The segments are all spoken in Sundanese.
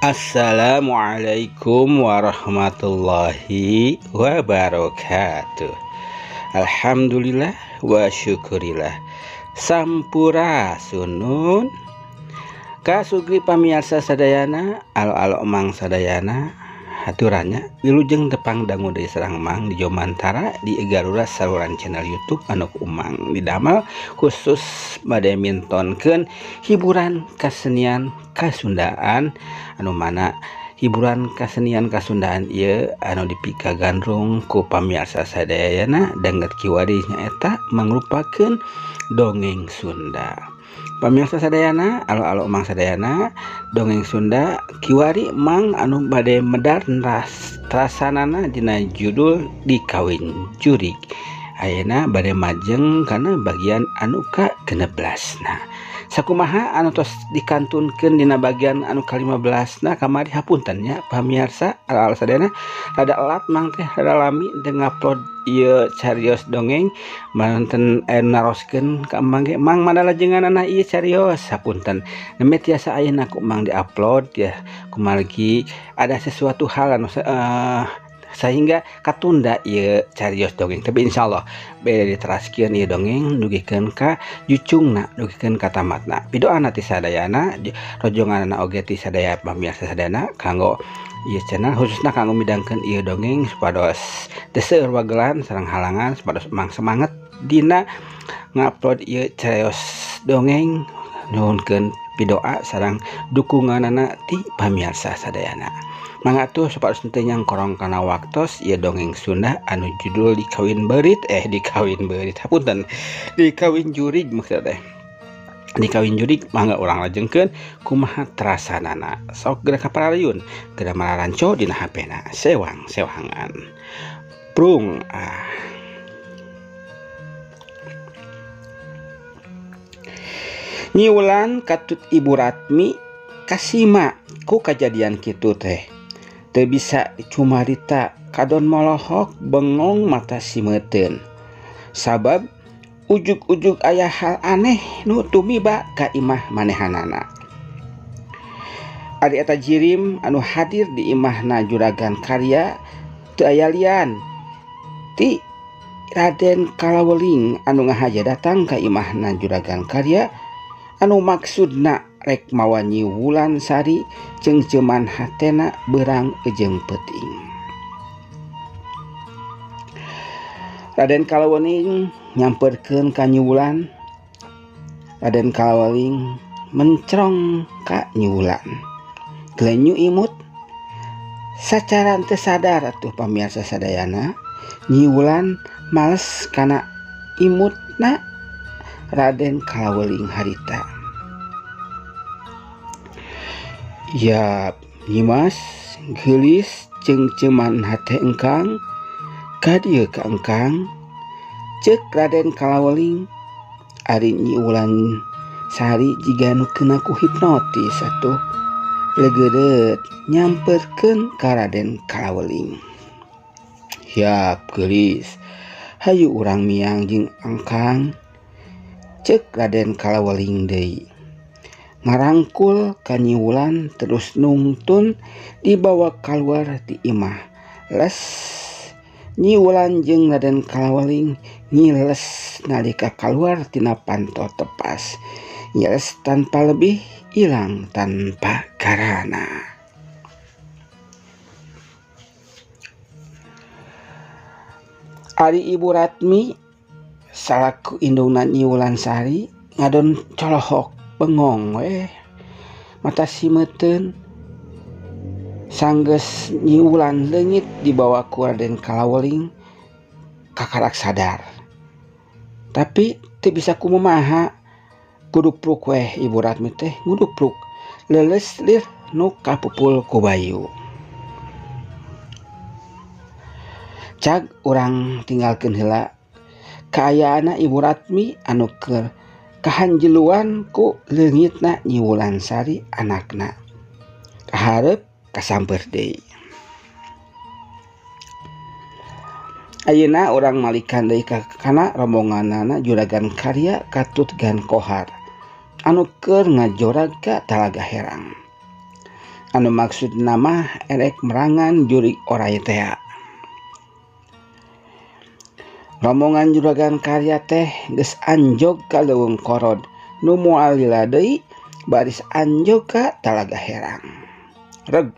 Assalamualaikum warahmatullahi wabarakatuh. Alhamdulillah wa syukurillah. Sampurasunun. Kasugri pamiarsa sadayana, alo-alo emang sadayana, haturannya wilujeng tepang dangu deui sareng Mang di Jomantara di Garura saluran channel YouTube anu ku Umang didamel khusus bade mintonkeun hiburan kesenian kasundaan anu mana hiburan kesenian kasundaan ieu anu dipikagandrung ku pamiarsa sadayana danget kiwari nyaeta mangrupakeun dongeng Sunda. Pamirsa sadayana, alo-alo Mang sadayana, dongeng Sunda kiwari Mang anu bade medar trasanana dina judul Dikawin Jurig. Ayeuna bade majeng kana bagian anu ka-16 na. Sakumaha anu tos dikantunkeun dina bagian anu ka-15 na kamari hapunten nya pamirsa alo-alo sadayana rada elat Mang teh rada lami teu ngupload ieu carios dongeng manten naroskeun ka Mang ge Mang mana lajenganana ieu carios hapunten nembe tiasa ayeuna ku Mang diupload ya kumargi ada sesuatu hal anu sehingga katunda ieu carios dongeng tapi insyaallah bade diteraskeun ieu dongeng dugikeun ka jucungna dugikeun ka tamatna pidoana ti sadayana rojonganana oge ti sadaya pamirsa sadayana kanggo ieu channel khususna kanggo midangkeun ieu dongeng supados teu seueur wagelan sareng halangan supados Mang semangat dina ngupload ieu carios dongeng nyuhunkeun pidoa sareng dukunganana ti pamirsa sadayana. Mangga atuh supados teu nyangkorong kana waktos ieu dongeng Sunda anu judul Dikawin Beurit dikawin beurit hapunten dikawin jurig maksud teh dikawin jurig mangga urang lajengkeun kumaha trasanana sok geura kaparayun geura mararanco dina HP-na sewang sewangan prung ah. Nyiulan katut Ibu Ratmi kasima ku kajadian kitu teh teu bisa cumarita kadon molohok bengong mata simeuten sabab ujug-ujug aya hal aneh nu tumiba ka imah manehanana. Ari eta jirim anu hadir di imahna Juragan Karya teu aya lian ti Raden Kalaweling anu ngahaja datang ka imahna Juragan Karya anu maksudna rek mawa Nyi Wulan Sari ceungceuman hatena beurang jeung peuting. Raden Kalaweling nyamperkeun ka Nyi Wulan. Raden Kalaweling mencrong ka Nyi Wulan. Gelenyu imut sacara teu sadar atuh pamirsa sadayana Nyi Wulan males kana imutna Raden Kalaweling harita. Ya Nyimas geulis ceungceuman hate engkang ka dieu ka engkang ceuk Raden Kalaweling ari Nyi Wulan Sari jiga nu keuna ku hipnotis atuh leugeudeut nyamperkeun ka Raden Kalaweling. Yap geulis hayu urang miang jeung engkang ceuk Raden Kalaweling deui ngarangkul ka Nyi Wulan terus nungtun dibawa kaluar ti imah. Les Nyi Wulan jeung Raden Kalaweling ngiles nalika kaluar tina panto tepas ngiles tanpa lebih ilang tanpa karana. Ari Ibu Ratmi salaku indungna Nyi Wulan Sari ngadon colohok bengong weh mata simeuten sanggeus Nyi Wulan leungit dibawa ku Raden Kalaweling kakarak sadar tapi teu bisa kumaha kudupruk weh Ibu Ratmi teh ngudupruk leuleus lir nu kapupul ku bayu. Cag urang tinggalkeun heula kaayaanna Ibu Ratmi anu keur kahanjeluan ku leungitna Nyi Wulan Sari anakna kaharep kasamper deui. Ayeuna urang malikan deui ka kana rombonganana Juragan Karya katut Gan Kohar anu keur ngajorag ka Talaga Herang. Anu maksud nama erek merangan jurig orai tea. Rombongan Juragan Karya teh geus anjog ka leuweung korod nu moal lila deui baris anjog ka Talaga Herang. Reg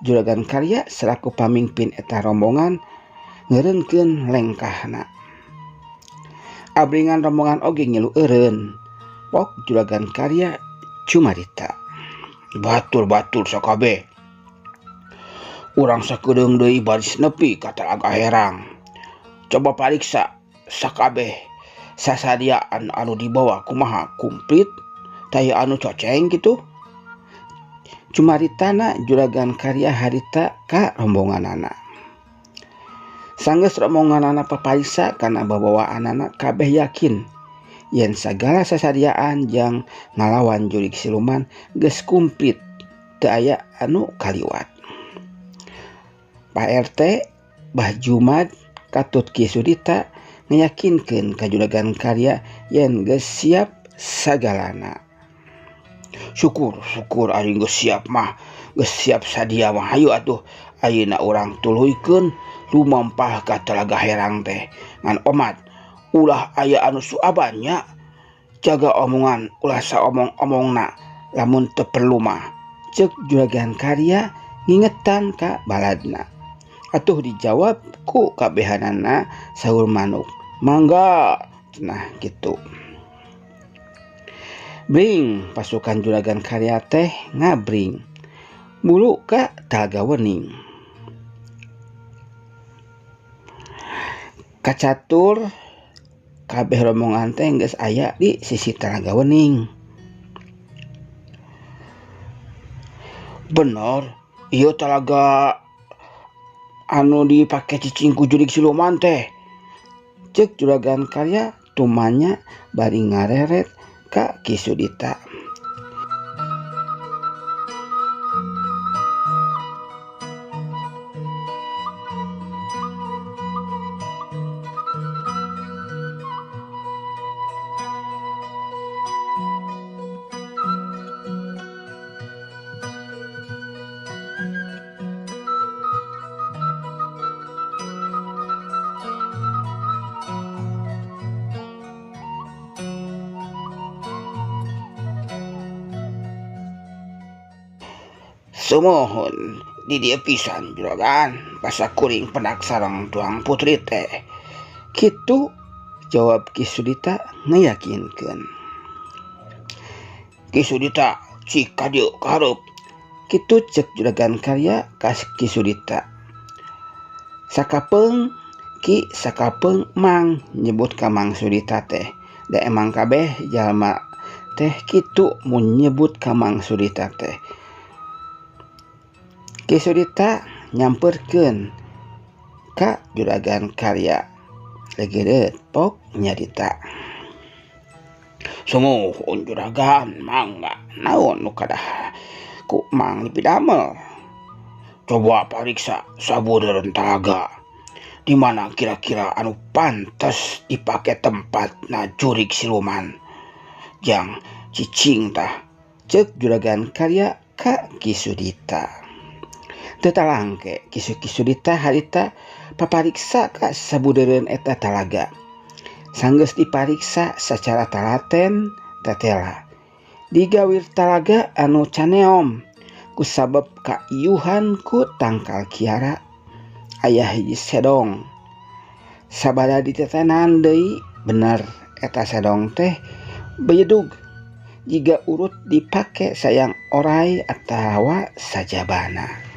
Juragan Karya selaku pamimpin eta rombongan ngeureunkeun lengkahna. Abringan rombongan oge ngilu eureun. Pok Juragan Karya cumarita. Batur-batur sakabeh. Urang sakedeung deui baris nepi ka Talaga Herang. Coba pariksa sakabeh sasadiaan anu dibawa kumaha kumplit taya anu coceng gitu. Cumaritana Juragan Karya harita ka rombonganana. Sanggeus rombonganana papariksa kana babawaanana kabeh yakin yen sagala sasadiaan jang ngalawan jurig siluman geus kumplit teu aya anu kaliwat. Pak RT Bah Jumad katut Ki Sudita ngayakinkeun ka Juragan Karya yen geus siap sagalana. Syukur syukur ari geus siap mah, geus siap sadia mah hayu atuh ayeuna urang tuluykeun lumampah ka Talaga Herang teh. Ngan omat ulah aya anu suaban nya, jaga omongan ulah saomong-omongna lamun teu perlu mah. Ceuk Juragan Karya ngingetan ka baladna. Atuh dijawab ku kabehanana saur manuk. Mangga cenah kitu. Bring pasukan Juragan Karya teh ngabring bulu ka Talaga Wening. Kacatur kabeh rombongan teh geus aya di sisi Talaga Wening. Bener, ieu talaga anu dipake cicing ku jurig siluman teh. Ceuk Juragan Karya tumanya bari ngareret ka Ki Sudita. Sumuhun di dieu pisan Juragan basa kuring penak sareng tuang putri teh. Kitu jawab Ki Sudita ngayakinkeun. Ki Sudita cik ka dieu ka hareup. Kitu ceuk Juragan Karya ka Ki Sudita. Sakapeung Ki sakapeung Mang nyebut ka Mang Sudita teh. Da emang kabeh jalma teh kitu mun nyebut ka Mang Sudita teh. Ki Sudita nyamperkeun ka Juragan Karya. Legereut pok nyarita. Sumuhun Juragan mangga naon nu kadah ku Mang dipidamel. Coba pariksa sabudeureun talaga. Di mana kira-kira anu pantes dipake tempat na jurig siluman. Jang cicing tah ceuk Juragan Karya ka Ki Sudita. Teu talangke Ki Sudita harita papariksa ka sabudeureun eta talaga. Sanggeus dipariksa sacara talaten tetela. Digawir talaga anu caneom kusabab kaiyuhan ku tangkal kiara aya hiji sedong. Sabada ditetenan deui bener eta sedong teh bejedug jiga urut dipake sayang orai atawa sajabana.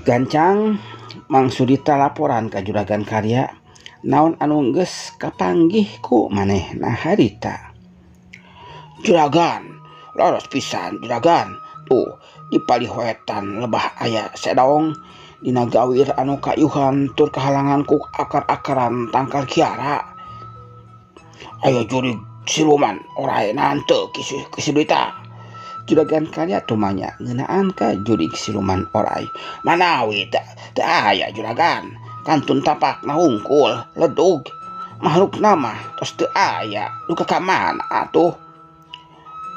Gancang Mang Sudita laporan ka Juragan Karya naon anu geus kapanggih ku manehna harita. Juragan, loros pisan juragan. Tuh di palih wetan lebah aya sedong dina gawir anu kayuhan tur kahalangan ku akar-akaran tangkal kiara. Aya jurig siluman orai nante Ki Sudita. Juragan Karya tumanya ngeunaan ka jurig siluman orai. Manawi teu aya juragan, kantun tapakna hungkul ledug. Makhlukna mah tos teu aya, duka ka mana atuh?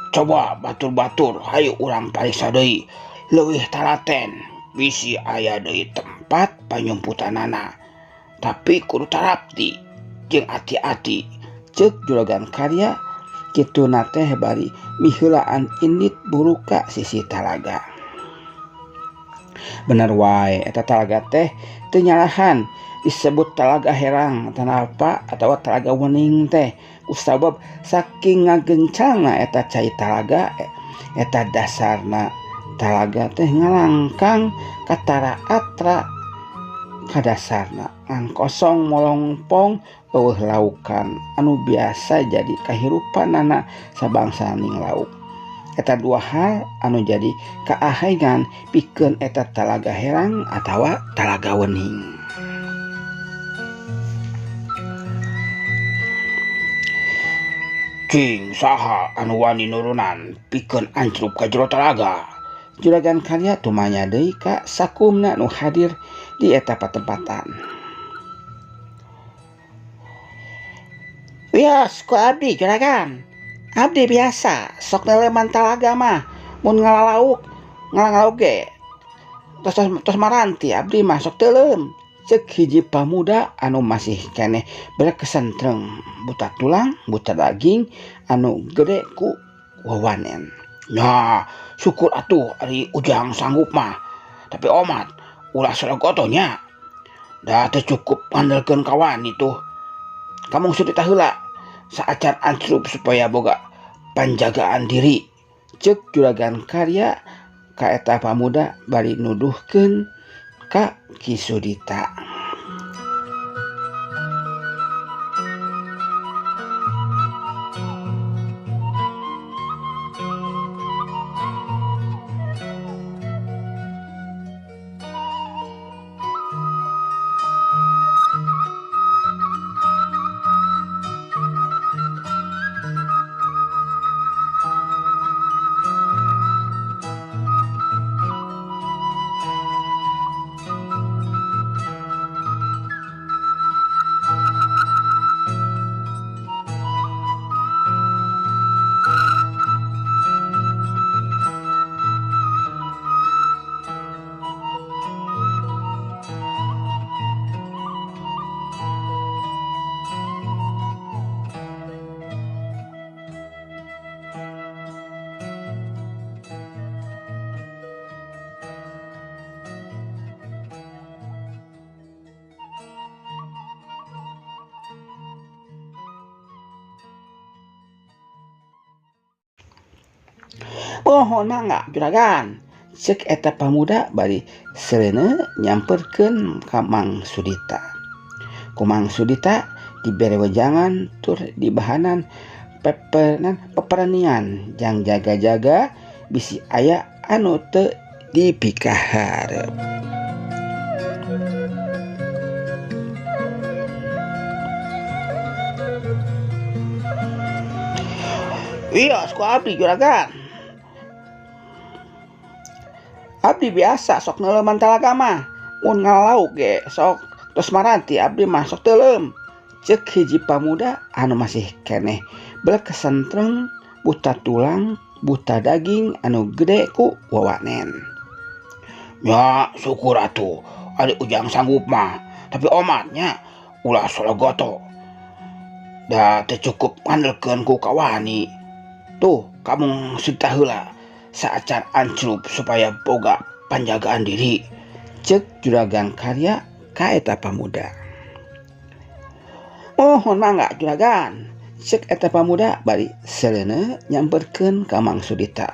Coba batur-batur hayu urang pariksa deui leuwih taraten bisi aya deui tempat panyumputanana. Tapi kudu tarapti jeung ati-ati. Ceuk Juragan Karya kituna teh bari miheulaan indit buruka sisi talaga. Bener wae eta talaga teh teu nyalahan disebut talaga herang tanapa atawa talaga wening teh kusabab saking ngagencalna eta cai talaga eta dasarna talaga teh ngalangkang katara atra kadasarna ngan kosong molongpong eueuh laukan anu biasa jadi kahirupanana sabangsaning lauk. Eta dua hal anu jadi kaahengan pikeun eta talaga herang atawa talaga wening. Cing saha anu wani nurunan pikeun ancrup ka jero talaga. Juragan Karya tumanya deui ka sakumna nu hadir di eta patempatan. Wios ku abdi juragan. Abdi biasa sok neleman talaga mah mun ngalalauk ngalalauk ge. Tos maranti abdi mah sok teuleum. Ceuk hiji pamuda anu masih keneh berkesentreng buta tulang buta daging anu gede ku wawanen. Nah, syukur atuh ari Ujang sanggup mah. Tapi omat ulah sologoto nya. Da teu cukup ngandelkeun kawan itu. Kamu Sudita heula saacan ancrup supaya boga panjagaan diri. Ceuk Juragan Karya ka eta pamuda bari nuduhkeun ka Ki Sudita. Pohon mangga juragan. Ceuk eta pamuda bari sereuneu nyamperkeun ka Mang Sudita. Ku Mang Sudita dibere wejangan tur dibahanan peperenian jang jaga-jaga bisi aya anu teu dipikaharep. Wios ku abdi juragan. Abdi biasa sok neuleman talaga mah mun ngalauk ge sok tos maranti abdi mah sok teuleum. Ceuk hiji pamuda anu masih keneh belekesentreng buta tulang buta daging anu gede ku wawanen. Ya syukur atuh ari Ujang sanggup mah, tapi omatnya ulah sologoto. Da teu cukup ngandelkeun ku kawani. Tuh kamu Sudita heula saacan ancrup supaya boga panjagaan diri. Ceuk Juragan Karya ka eta pamuda. Mohon mangga juragan. Ceuk eta pamuda bari sereuneu nyamperkeun ka Mang Sudita.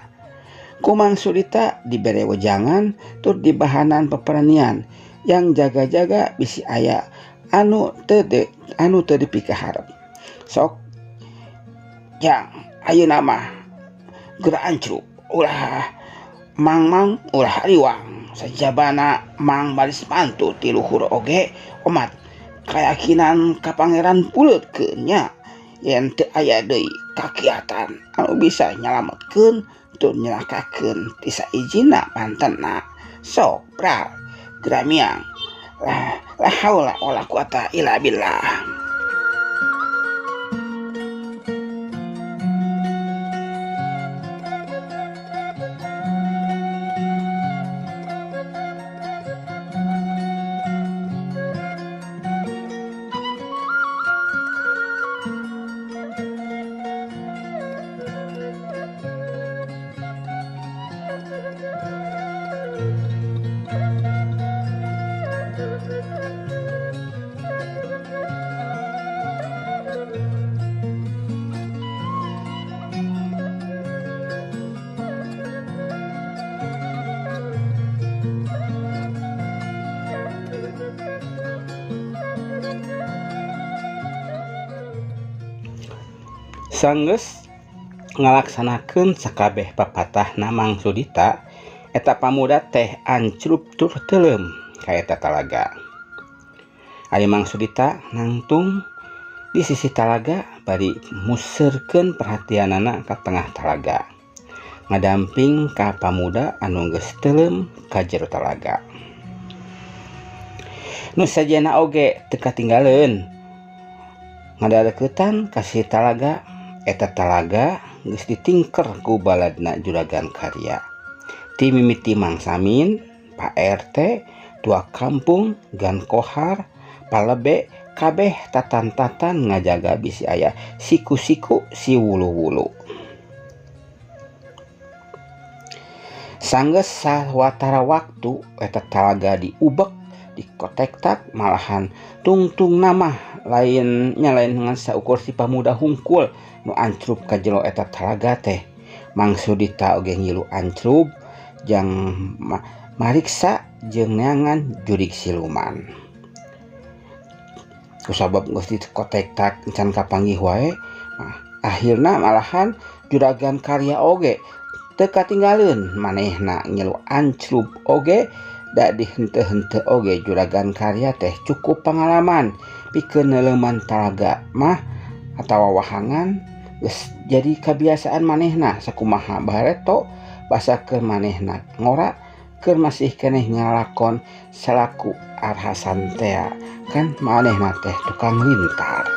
Ku Mang Sudita dibere wejangan tur dibahanan peperanian yang jaga-jaga bisi aya anu teu dipikaharep. Sok jang ayeuna mah geura ancrub ulah mangmang ulah hariwang sajabana mang baris mantu ti luhur oge omat kayakinan ka pangeran puleutkeun nya yen teu aya deui kakiatan anu bisa nyalametkeun tur nyelakakeun ti saijina pantenna. Sok pral geura miang la haula wala quwata illa billah. Sanggeus ngalaksanakeun sakabeh papatahna Mang Sudita eta pamuda teh ancrub tur teuleum ka eta talaga. Ari Mang Sudita nangtung di sisi talaga bari museurkeun perhatianana ka tengah talaga. Ngadamping ka pamuda anu geus teuleum ka jero talaga. Nu sajena oge teu katinggaleun. Ngadadeukeutan ka sisi talaga. Eta talaga geus ditingker ku baladna Juragan Karya. Ti mimiti Mang Samin, Pak RT, tua kampung, Gan Kohar, Palebe, kabeh tatan-tatan ngajaga bisi aya siku-siku si wulu-wulu. Sanggeus sawatara waktu eta talaga diubek, dikotektak malahan tungtung namah lain nya lain ngan saukur si pamuda hungkul nu ancrub ka jero eta talaga teh. Mang Sudita oge ngilu ancrub jang mariksa jeung neangan jurig siluman. Kusabab geus dikotektak encan kapanggih wae, akhirna malahan Juragan Karya oge teu katinggaleun manehna ngilu ancrub oge da dihenteu-henteu oge Juragan Karya teh cukup pengalaman pikeun neuleuman talaga mah atawa wahangan geus jadi kabiasaan manehna sakumaha bareto basa keur manehna ngora keur masih keneh ngalakon salaku arhasan tea kan manehna teh tukang lintar.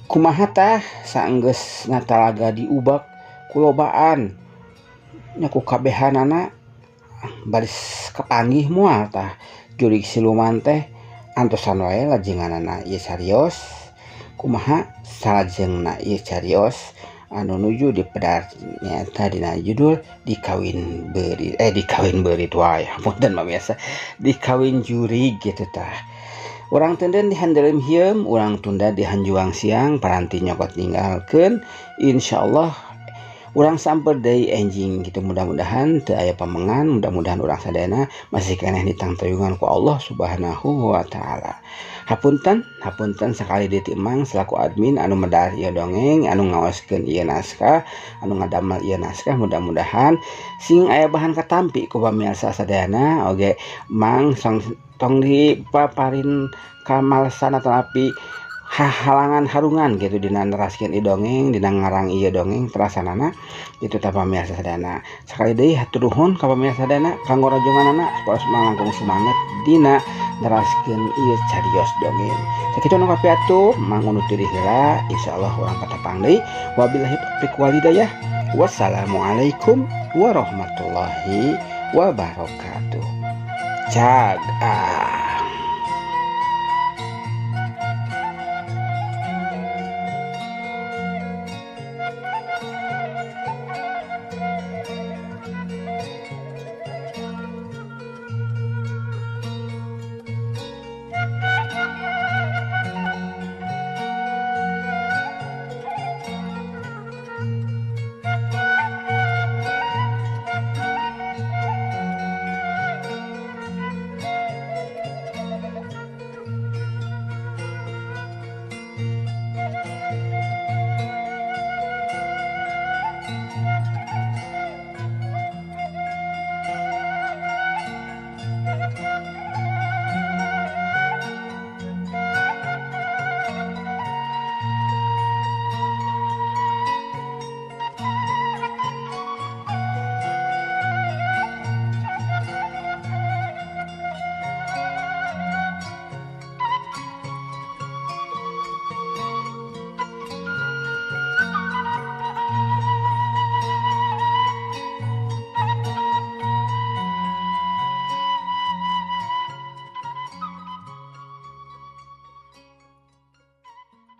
Kumaha tah saenggeus na talaga diubek kulobaan nya ku kabehanana baris kapanggih moal tah jurig siluman teh antosan wae lajenganana ieu carios. Kumaha salajengna ieu carios anu nuju dipedar nyaeta dina judul dikawin beurit dikawin beurit wae hapunten pamiarsa dikawin jurig gitu tah. Urang tenden dihandelem hieum, urang tunda dihanjuang siang, paranti nyokot ninggalkeun. Insyaallah urang samper deui enjing gitu, mudah-mudahan teu aya pamengan, mudah-mudahan urang sadayana masih keneh ditangtayungan ku Allah Subhanahu wa taala. Hapunten, hapunten sakali deui ti Emang selaku admin anu medar ieu dongeng, anu ngaoskeun ieu naskah, anu ngadamel ieu naskah, mudah-mudahan sing aya bahan katampi ku pamirsa sadayana oge Mang tong dipaparin kamalesan atanapi halangan harungan gitu dina neraskeun ieu dongeng, dina ngarang ieu dongeng terasanana itu tah pamirsa sadayana. Sakali deui hatur nuhun ka pamirsa sadayana kanggo rajonganana supaya langkung sumanget dina neraskeun ieu carios dongeng. Sakitu nu kapiatur Mang undur diri heula, insyaallah urang patepang deui. Wabillahi taufiq wal hidayah. Wassalamualaikum warahmatullahi wabarakatuh. Cag ah.